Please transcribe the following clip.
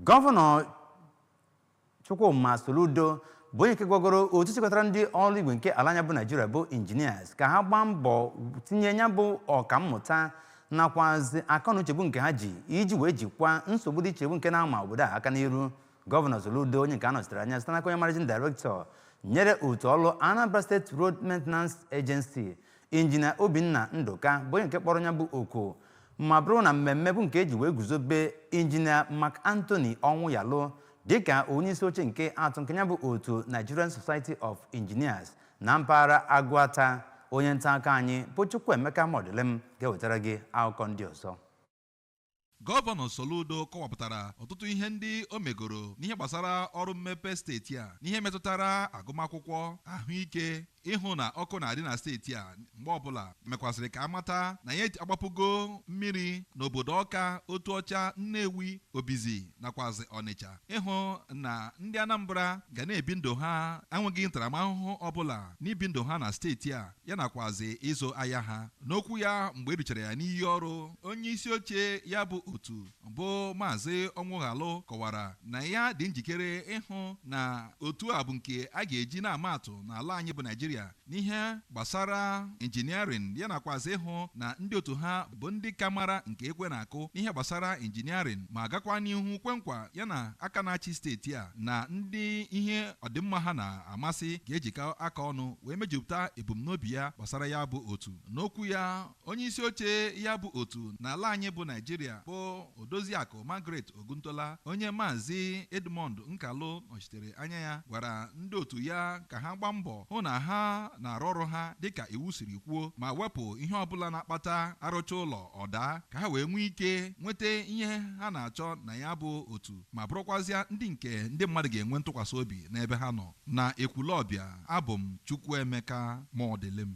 Gọvanọ Chukwuma Soludo bụ onye nke gwagoro otu chịkọtara ndị ọrụ igwe nke ala anyị bụ Naijiria bụ engineers ka ha gbaa mbọ tinye ya bụ ọkammụta nakwazi akọnuche bụ nke ha ji iji wee jikwaa nsogbu dị iche bụ nke na-ama obodo a aka n'iru. Gọvanọ Soludo, onye nke a nọchitere anya site n'aka onye managing director nyere otu ọrụ Anambra State Road Maintenance Agency, Injinia Obinna Ndụka, bụ onye nke kpọrọ ya bụ oku ma bụrụ na mmemme bụ nke eji wee guzobe Injinia Mark Anthony Ọnwụyalụ dịka onye isi oche nke atọ nke ya bụ otu Nigerian Society of Engineers na mpaghara Agụata. Onye nta akụkọ anyị bụ Chukwuemeka Mọdụlem ga-ewetara gị akụkọ ndị ọzọ. Gọvanọ Soludo kọwapụtara ọtụtụ ihe ndị o megoro n'ihe gbasara ọrụ mmepe steeti a, n'ihe metụtara agụmakwụkwọ, ahụike, ịhụ na ọkụ na-adị na steeti a mgbe ọbụla. Mekwasịrị ka amata na ya agbapụgo mmiri n'obodo Ọka, Otuọcha, Nnewi, Obizi nakwazi Ọnịcha, ịhụ na ndị Anambra ga na-ebi ndụ ha enweghị ntaramahụhụ ọbụla n'ibi ndụ ha na steeti a, ya nakwazi ịzụ ahịa ha. N'okwu ya mgbe eruchara ya n'iyi ọrụ, onye isi oche ya bụ otu bụ Maazị Ọnwụghalụ kọwara na ya dị njikere ịhụ na otu a bụ nke a ga-eji na-ama atụ n'ala anyị bụ Naijiria n'ihe gbasara engineering, ya nakwazi ịhụ na ndị otu ha bụ ndị ka mara nke ekwe na-akụ n'ihe gbasara engineering, ma gakwa n'ihu kwe nkwa ya na aka na-achị steeti a na ndị ihe ọdịmma ha na-amasị ga-ejikọ aka ọnụ wee mejupụta ebumnobi ya gbasara ya bụ otu. N'okwu ya, onye isi oche ya bụ otu n'ala anyị bụ Naijiria bụ Odoziakụ Margaret Oguntola, onye Maazị Edmond Nkalụ nọchitere anya ya, gwara ndị otu ya ka ha gbaa mbọ hụ na ha na-arụ ọrụ ha dịka iwu siri kwuo, ma wepụ ihe ọbụla na-akpata arụcha ụlọ ọdaa, ka ha wee nwee ike nweta ihe ha na-achọ na ya bụ otu, ma bụrụkwazịa ndị nke ndị mmadụ ga-enwe ntụkwasị obi n'ebe ha nọ. Na Ekwulọbịa, abụ m Chukwuemeka Mọdịlịm.